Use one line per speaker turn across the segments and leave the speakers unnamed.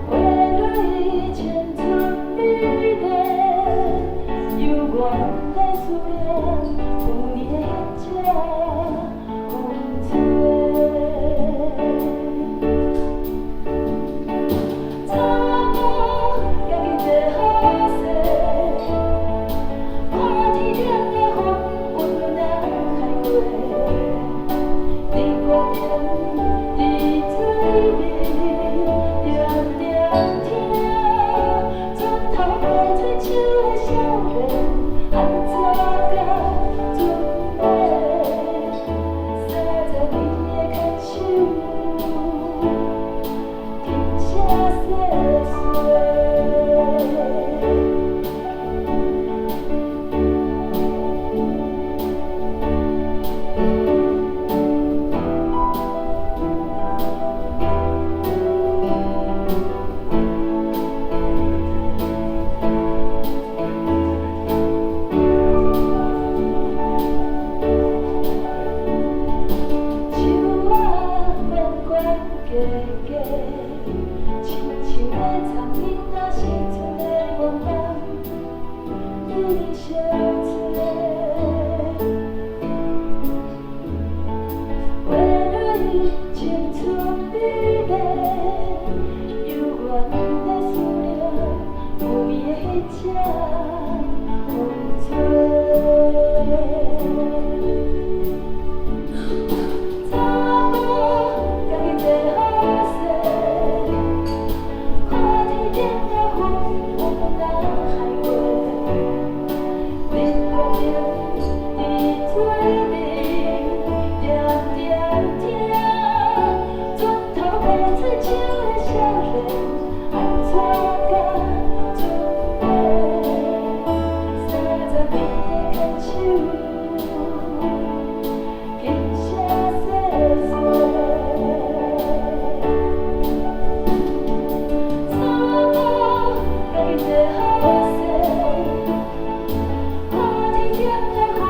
花蕊青春美麗，猶原的思念，舊年的彼隻風吹。查某家己坐好勢，看天頂的雲雲南海過，你決定佇水面點點聽，船頭白喙手的少年，按怎共準備？30年的牽手，停寫細細。樹仔懸懸低低，親像咧藏囡仔時陣的願望，一直相揣。花蕊青春美麗，猶原的思念，舊年的彼隻風吹。查某家己坐好勢，看天頂的雲雲南海過，你決定佇水面點點聽，船頭白喙手的少年，按怎共準備？30年的牽手，停寫細細。查某家己坐好勢，看天頂的雲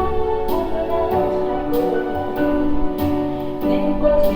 雲南海過，你決定